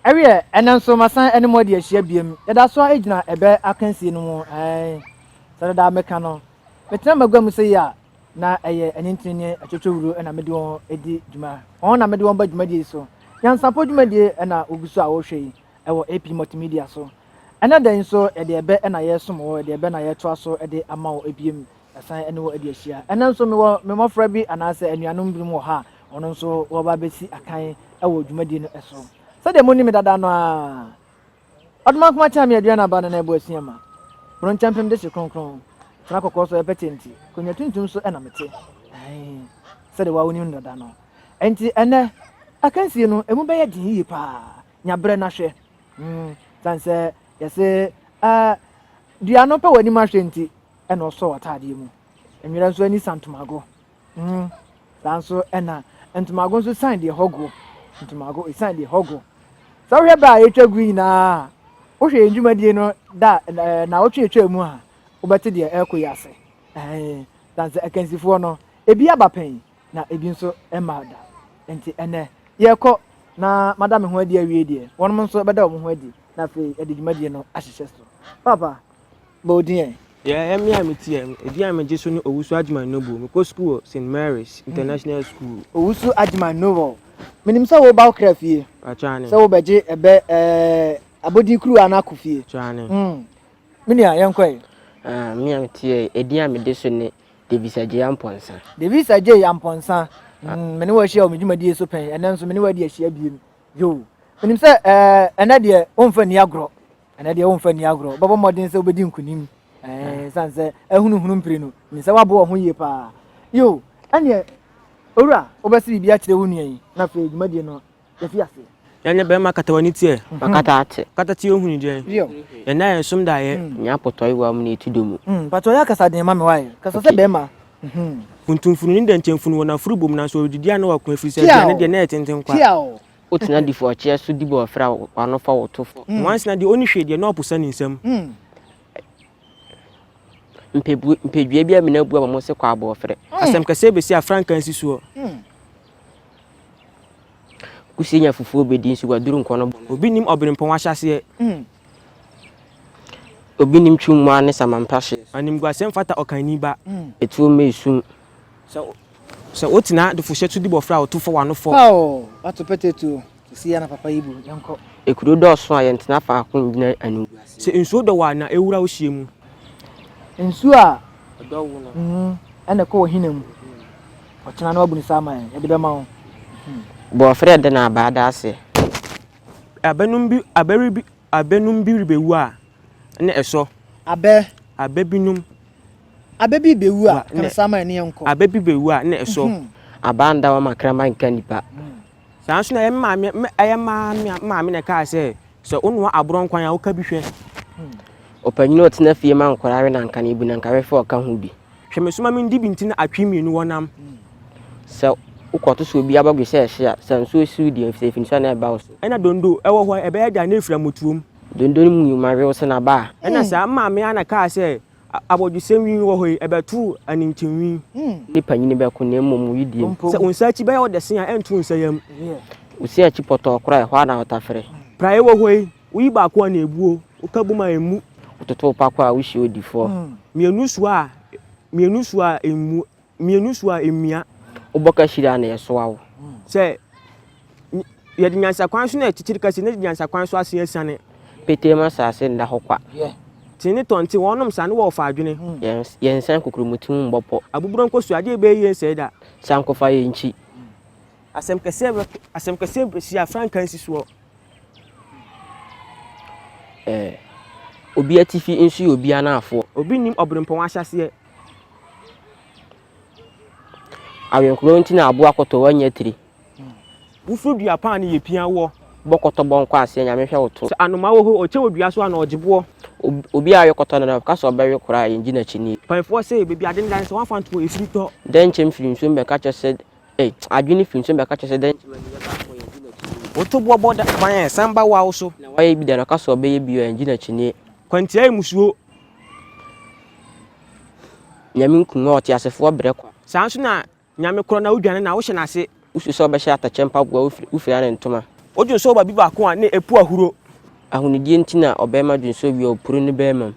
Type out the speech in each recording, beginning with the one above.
Ɛwiɛ, ɛnɛ nso masan ɛne mo adi ahyia biem. Yɛda so ara gyina ɛbɛ akansie no mu. Ɛɛ, sɛdeɛ daa meka no, metena m'agua mu sɛ yi a, na ɛyɛ anintini ne atwotwowuro na mede wɔn di dwuma. Wɔn na mede wɔn ba dwumadie yi so. Nyansapɔ dwumadie na wogu so a wɔrehwɛ yi wɔ AP Multimedia so. Ɛnɛ da yi nso, yɛde ɛbɛ na yɛresom wo, yɛde ɛbɛ na yɛretoa so de ama wo ebiem. Yɛasan ne wo adi ahyia. Ɛnnɛ nso mewɔ me mmɔfra bi anaasɛ anuanom binom wɔ ha a wɔn nso wɔreba abɛsi akan wɔ dwumadie no so. Sɛdeɛ monim me dada no ara, Ɔdomankoma kyɛn me aduan aba no na ɛbɔ asia ma. Boro nkyɛmpem de hye kronkron. Tena kɔkɔɔ so ɛpɛkyɛ nti, konwa tuntum so na mete. Ae, sɛdeɛ wo ara wonim no dada no. Enti ɛnnɛ, akansie no, ɛmu bɛyɛ den yie paa. Nya berɛ na hwɛ. Hmm, sane sɛ yɛse eh, dua no pɛ w'anim ahwɛ nti, ɛna ɔsɔ w'ataadeɛ mu. Nwera nso ani sa ntomago. Mm, saa nso ɛna ntomago nso san deɛ hɔ go. Ntomago ɛsan deɛ hɔ go. Sɛ wohwɛ bɛ a yɛtwa gu nyinaa, wohwɛ yɛn dwumadie no da ɛɛ na wotwe atwa mu a, wobɛte deɛ ɛrekɔ yi ase. Ɛɛ, san sɛ akansifoɔ no, ebi aba pɛn na ebi nso mmaa da. Nti ɛnɛ yɛrekɔ na mada me ho adi awie deɛ, wɔnom nso bɛda wɔn ho adi na afei yɛde dwumadie no ahyehyɛ so. Papa, Bɔ wo din ɛ. Deɛ ɛyɛ me a mete ɛ, edin a megye so ne Owusu Agyeman Noble. Mekɔ sukuu wɔ St. Mary's International School. Owusu Agyeman Noble, menim sɛ woreba wo kra fie Pakyɛ ane. sɛ wobɛgye ɛbɛ ɛɛ abɔdin kuruwa no akɔ fie. Pakyɛ ane. Mm. Me nua, yɛnkɔ ɛ. Ah, me a mete ɛ, edin a mede so ne Davis Agyei Amponsah. Davis Agyei Amponsah, mm, me ne wo ahyia wɔ me dwumadie so pɛn, ɛnɛ nso me ne wo adi ahyia biem. Yoo, menim sɛ ɛɛ ɛnɛ deɛ womfa nni agorɔ. Ɛnɛ deɛ womfa nni agorɔ, wobɛbɔ mmɔden sɛ wobɛdi nkonim. Ɛsiane sɛ ahunuhunu mpire no, nim sɛ woaboa wo ho yie paa. Yo, ɛneɛ owura, wobɛse biribi akyerɛ wo nua yi, na afei dwumadie no yɛafi aseɛ. Yɛnyɛ bɛrima kata w'ani teɛ. Makata ate. Kata tie ohunu deɛn. Yɛn nan yɛ som daeɛ. Nya apɔtɔyewa mu na etu dɔ mu. Mpakyɛ ɔyɛ akasa den ma me wae. Kasa sɛ bɛrima. Funtumfunu ne dɛnkyɛmfunu wɔn afuru bom nanso wɔredidi a na wɔko ɛfiri sɛ aduane deɛ na ɛyɛ tenten kwa. Wotena difɔɔkyeɛ so di bɔɔfrɛ a w'ano fa wo to fɔ. Nwansena deɛ ɔnni hwee deɛ na ɔposa ne nsam. Mpɛdua bi amena abu ama mo se kɔ abɔɔfrɛ. Asɛm kɛseɛ bɛsi a frankaa nsi soɔ. Kusie nya fufuo bɛdi nso waduru nkɔ no bɔ no. Obi nnim ɔberempɔn ahyɛaseɛ. Obi nnim twummoa ne samampa hyeɛ so. Animguaseɛ mfata ɔkanni ba. Etuo mma esum. Sɛ Sɛ wotena adefohyɛ so di bɔfra a, ɔto fɔ w'ano fɔ. Paw! Wato pɛtɛ tuo. Sisi ya na papa yi bu. Yɛnkɔ. Ekuro dɔɔso a, yɛntena faako ngyina animguaseɛ. Sɛ nsuo dɔ wo a, na ɛwura wo hyeɛ mu. Nsuo a Ɛdɔ wo no. Ɛna ɛkɔ w'ahina mu. Ɔkyena na wabu ne sa ama yɛn. Yɛde bɛma wo. Bɔɔfrɛ da na abaa da aseɛ. Abɛnom bi, abɛre bi, abɛnom bi rebɛwu a, na ɛsɔ. Abɛ. Abɛ binom. Abɛ bi bɛwu a, ka no saa ma yɛne yɛnkɔ. Abɛ bi bɛwu a, na ɛsɔ. Abaa nda hɔ ma kraman nka nnipa. Saa ara nso na ɛyɛ me maame, ɛyɛ maa me maame na ɛkaa sɛ, sɛ wonoa aborɔ nkwan a, woka bi hwɛ. Ɔpanyin a ɔtena fie ma nkwadaa we nanka no, ebu nankawefo a ɔka ho bi. Hwɛ me so ma mendi bi nti na atwe mmienu wɔ nam. Sɛ wokɔto so obi abɔdwe sɛ ɛhye a, sɛ nsuo siw deɛ, efisɛ efi nsu a na ɛba wo so. Ɛna dondo wɔ hɔ a, ɛbɛyɛ dɛ a na efiri amotuom. Dondo no mu nnwuma wew sen aba a. Ɛna saa maame ara na kaa sɛ, Abɔdwesɛ nwi wɔ hɔ yi, ɛbɛto aninkyɛ nwi. Ne panyin bɛko, na mmom wo die mu. Sɛ wo nsa akyi bɛyɛ wo dɛ sen a, ɛnto wo nsa yam. Wo se akyi pɔtɔɔ koraa a, ɛhɔ ara na wotafere. Praeɛ wɔ hɔ yi, woyi baako a na ebuo, woka bom a emmu. Wototo wo pako a, wohyia odifoɔ. Mmienu soa a, mmienu soa a emmu, mmienu soa a emia. Wobɔ kahyire a na yɛsoa wo. Sɛ yɛde nyansakwan so na ɛkyekyere kɛse na yɛde nyansakwan so ase asiane. Petee mu asase nna hɔ kwa. Tee ne tɔnte, wɔnom saa ne wɔrefa adwene. Yɛnsan kokuromoti mu mmɔ pɔ. Abuburo nkosua, adeɛ ɛbɛyɛ yie nsɛe da. Sankofa yɛ nkyi. Asɛm kɛseɛ bɛ, asɛm kɛseɛ bɛsi a frankaa nsi soɔ. Ɛɛ, obi atifi nso yɛ obi anaafoɔ. Obi nnim ɔberempɔn ahyɛaseɛ. Awenkorɔ nti na aboa kɔtɔ wanya tiri. Woforo dua paa no yɛ pia woɔ. Bɔ kɔtɔ bɔ nkɔ aseɛ Nyame hwɛ wo to. Sɛ anomaa wɔ hɔ ɔkyɛ wɔ dua so a na ɔgye boɔ. Obi a ɔwe kɔtɔ no na ɔka sɛ ɔbɛwe koraa a yɛngye no akyinie. Mpaninfoɔ se baabi ade no da no sɛ woamfa anto hɔ ɛfiri tɔ. Dɛnkyɛm firi nsuom bɛka kyerɛ sɛ ei adwene firi nsuom bɛka kyerɛ sɛ dɛnkyɛm ani yɛ baako a yɛngye no akyinie. Woto boɔ bɔ ban a ɛsan ba wo so. Na wayɛ bi da na ɔka sɛ ɔbɛyɛ bio a yɛngye no akyinie. Kwantia yɛ musuo. Nyame nkum a ɔteasefoɔ brɛ kwa. Saa nso na Nyame korɔ na wodwane na wohyɛ n'ase. Wosu sɛ wobɛhyɛ atɛkyɛ mpaboa wofira ne ntoma. Wodwonsɔ baabi baako a na epu ahuro. Ahonidie nti na ɔbarima dwonsɔ wie a ɔpuru ne barima mu.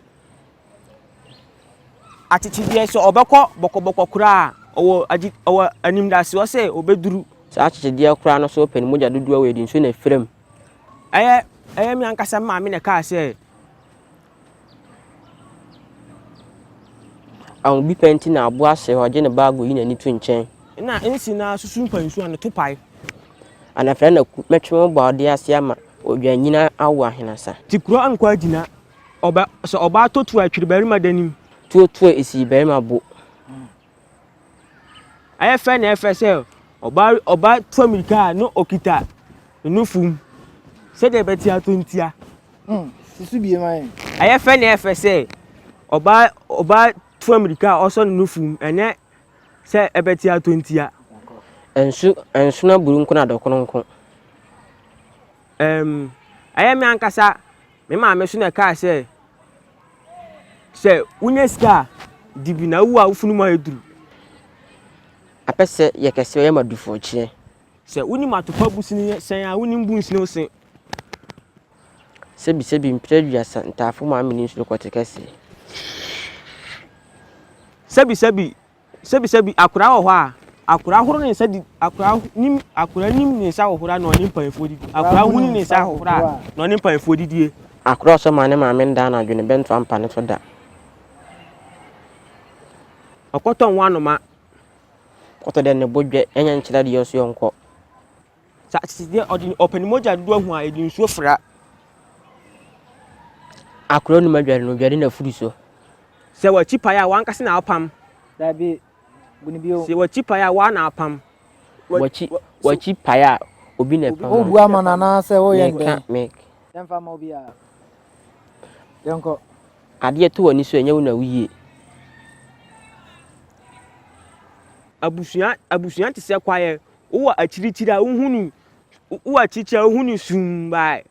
Akyekyedeɛ, sɛ ɔbɛkɔ bɔkɔbɔkɔ koraa a, ɔwɔ agye ɔwɔ animdasoɔ sɛ ɔbɛduru. Saa akyekyedeɛ koraa no so pɛ no mogya dodoɔ wɔ yɛde nsuo na ɛfira mu. Ɛyɛ ɛyɛ me ankasa me maame na ɛkaa sɛ. Ahobipɛ nti na aboa sere hɔ gye ne bag oyi n'ani to nkyɛn. Nna nsi na susu mpa nsu ano to pae. Anafra na ku mɛtwe wo bɔɔdeɛ ase ama odwanyini awo ahenasa. Ti kuro ankɔ agyina. Ɔba sɛ ɔbaa tɔ tuo a twere barima da nim. Tuo tuo a esii barima bo. Ɛyɛ fɛ na ɛfɛ sɛ ɔbaa ɔbaa tu amirika a na ɔkita ne nufu mu sɛdeɛ ɛbɛte atɔ ntia. Mm, susu bie ma yɛn. Ɛyɛ fɛ na ɛfɛ sɛ ɔbaa ɔbaa tu amirika a ɔsɔ ne nufu mu ɛnyɛ sɛ ɛbɛte atɔ ntia. Nsu nsono aburu nko na dɔkono nko. Ɛm, ɛyɛ me ankasa me maame so na ɛkaa sɛ, sɛ wonya sika a, di bi na wowu a wo funu mu ayɛ duru. Apɛ sɛ yɛ kɛse ɔyɛ ma dufoɔkyeɛ. Sɛ wonim atopa bu sini sɛn a wonim bu nsini wo se. Sɛbi sɛbi mpere aduasa ntaafo maame ni nsuo kɔte kɛseɛ. Sɛbi sɛbi Sɛbisɛbi, akwadaa wɔ hɔ a, akwadaa horo ne nsa di, akwadaa nim, akwadaa nim ne nsa hohoro a na ɔne mpanyinfoɔ didi. Akwadaa huni ne nsa hohoro a na ɔne mpanyinfoɔ didie. Akwadaa ɔsɔ maa ne maame nda anadwo ne bɛnto ampa ne so da. Ɔkɔtɔ nwa anoma. Kɔtɔ dɛ ne bo dwɛ, ɛnyɛ nkyerɛ deɛ ɔso ɔnkɔ. Sɛ akyekyedeɛ ɔde ɔpɛ ne mogya dodoɔ ahu a, yɛde nsuo fra. Akwadaa num adware no, odware n'afuru so. Sɛ w'akyi pae a, w'ankasa na wapam. Dabi, bu no bio. Sɛ w'akyi pae a, woa na apam. W'akyi w'akyi pae a, obi na ɛpam. Wobu ama no anaasɛ woyɛ no Meka dɛn? me. Yɛmfa mma obiara. Yɛnkɔ. Adeɛ to w'ani so a, ɛnyɛ wo na woyie. Abusua abusua te sɛ kwaeɛ. Wowɔ akyirikyiri a wohu no wowɔ akyirikyiri a wohu no sum bae.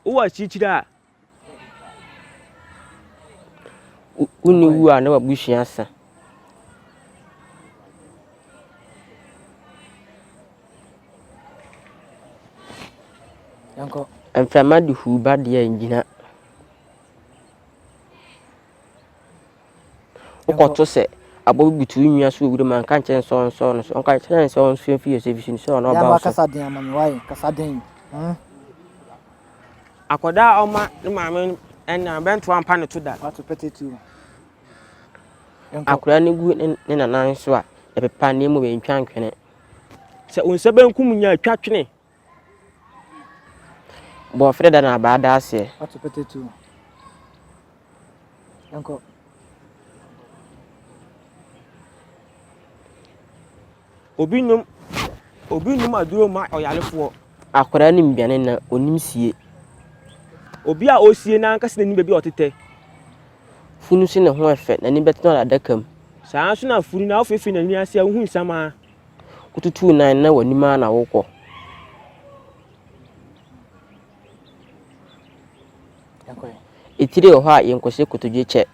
Wowɔ akyirikyiri a. Wonni wu a na w'abusua asa. Mframa de huu ba deɛ a ɛngyina. Wokɔto sɛ aboa bi butu wo nua so wɔ wuram a, nka nkyerɛ no sɛ ɔnsɔɔ no so. Nka kyerɛ no sɛ ɔnsua mfiri Yosef so, sɛ ɔno ɔba wo so. Kasa den ama me, wayɛ kasa den. Hmm? Akwadaa a ɔma ne maame ɛna bɛntoa mpa ne to da. Wato pɛtɛ tu. Akwadaa no gu ne ne nanan so a, ɛpepa na mmom ɛntwa ntwene. Sɛ wo nsa benkum nya atwa twene. Bɔɔfrɛ da na abaa da aseɛ. Wato pɛtɛ tu. Yɛnkɔ. Obi nom obi nom aduro ma ɔyarefoɔ. Akwadaa nim dwane na onim sie. Obi a ɔresie n'ankasa n'anim baabi a ɔtetɛ. Funu se ne ho ɛfɛ, n'ani bɛtena ɔda adaka mu. Saa ara nso na funu na wofeefee n'ani ase a wohu nsamaa. Wotutu nan na w'anim ara na wokɔ. Etire wɔ hɔ a yɛnkɔhyɛ kotodwe kyɛ.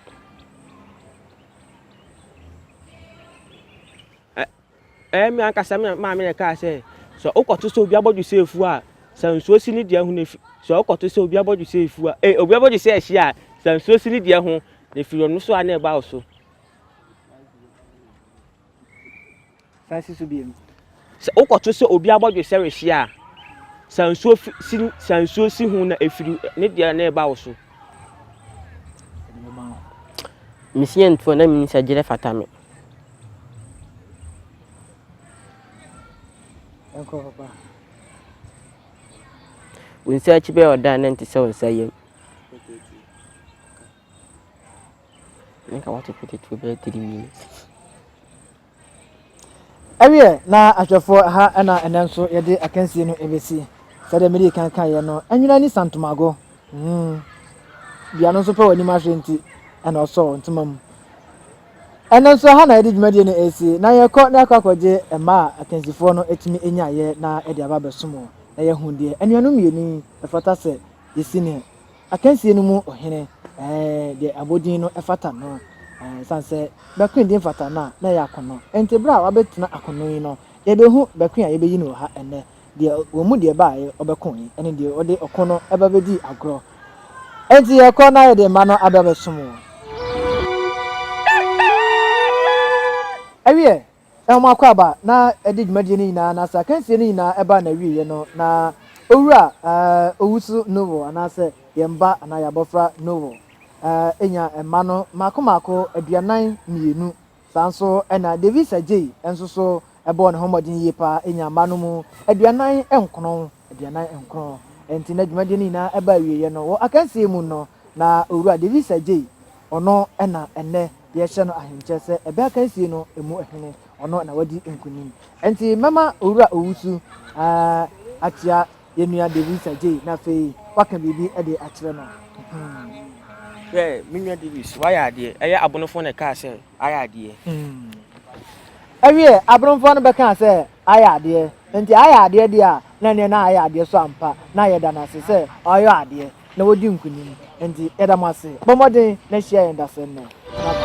Ɛyɛ me ankasa me maame na ɛkaa sɛ, sɛ wokɔto sɛ obi abɔdwe sɛ afuo a, sɛ nsuo si ne deɛ ho na efi sɛ wokɔto sɛ obi abɔdwe sɛ afuo a, ee obi abɔdwe sɛ ɛhye a, sɛ nsuo si ne deɛ ho na efiri ɔno so a na ɛba wo so. San si so bio. Sɛ wokɔto sɛ obi abɔdwesɛ rehye a, sa nsuo fi si sa nsuo si ho na efiri ne deɛ na ɛba wo so. Mesi yɛ ntoɔ na menim sɛ gyerɛ fata me. Ɛnkɔ papa. Wo nsa akyi bɛyɛ ɔda a na ɛnte sɛ wo nsa yam. Nka wato potato bɛyɛ 3 minutes. Ɛwiɛ na ahwɛfoɔ ɛha ɛna ɛnɛ nso yɛde akansie no ɛbɛsi. Sɛdeɛ mede kan kaeɛ no, ɛnwena ni santomago. Hmm. Dua no nso pɛ w'anim ahwɛ nti ɛna ɔsɔ ntoma mu. Ɛnɛ nso ɛha na yɛde dwumadie no ɛresi na yɛkɔ na yɛakɔ akɔgye mmaa a akansifoɔ no ɛtumi nyaeɛ na ɛde aba abɛsom wɔ na yɛahu deɛ anuanom mmienu yi ɛfata sɛ yɛsi ne Akansie no mu ɔhene, ɛɛ, deɛ abɔdin no fata no, ɛɛ, ɛsiane sɛ Bɛkoe din fata no a, na ɛyɛ Akono. Enti berɛ a wabɛtena Akono yi no, yɛbɛhu Bɛkoe a yɛbɛyi no wɔ ha ɛnnɛ. Deɛ wɔn mu deɛ baeɛ ɔbɛkoeɛ ne deɛ ɔde ɔko no ba bɛdii agorɔ. Enti yɛkɔ na yɛde mma no aba abɛsom wo. Ɛwiɛ, ɛho akwaaba na ɛde dwumadie no nyinaa anaasɛ akansie no nyinaa ɛbaa n'awieɛ no, na Owura Owusu Noble anaasɛ yɛn ba anaa yɛn abɔfra Noble nya mma no mmaako mmaako 42. Saa nso na Davis Adjei nso so bɔɔ ne ho mmɔden yie paa nyaa mma no mu 49, 49. Enti na dwumadie no nyinaa ɛbaa awieɛ no, wɔ akansie mu no, na Owura Davis Adjei, ɔno na ɛnnɛ yɛrehyɛ no ahenkyɛ sɛ ɛbɛ akansie no mu hene, ɔno na wadi nkunim. Enti mɛma Owura Owusu akyea yɛn nua Davis Adjei na afei waka biribi de akyerɛ no. Hmm. Hwɛ, me nua Davis, wayɛ adeɛ. Ɛyɛ abonofoɔ na ɛkaa sɛ, ayɛ adeɛ. Hmm. Ɛwiɛ, abonofoɔ no bɛkaa sɛ, ayɛ adeɛ. Nti ayɛ adeɛ deɛ a, na ɛneɛ na ayɛ adeɛ so ampa. Na yɛda no ase sɛ ɔayɔ adeɛ na wadi nkunim. Nti yɛda mo ase. Bɔ mmɔden na hyia yɛn dasɛn nnɛ. Bye bye.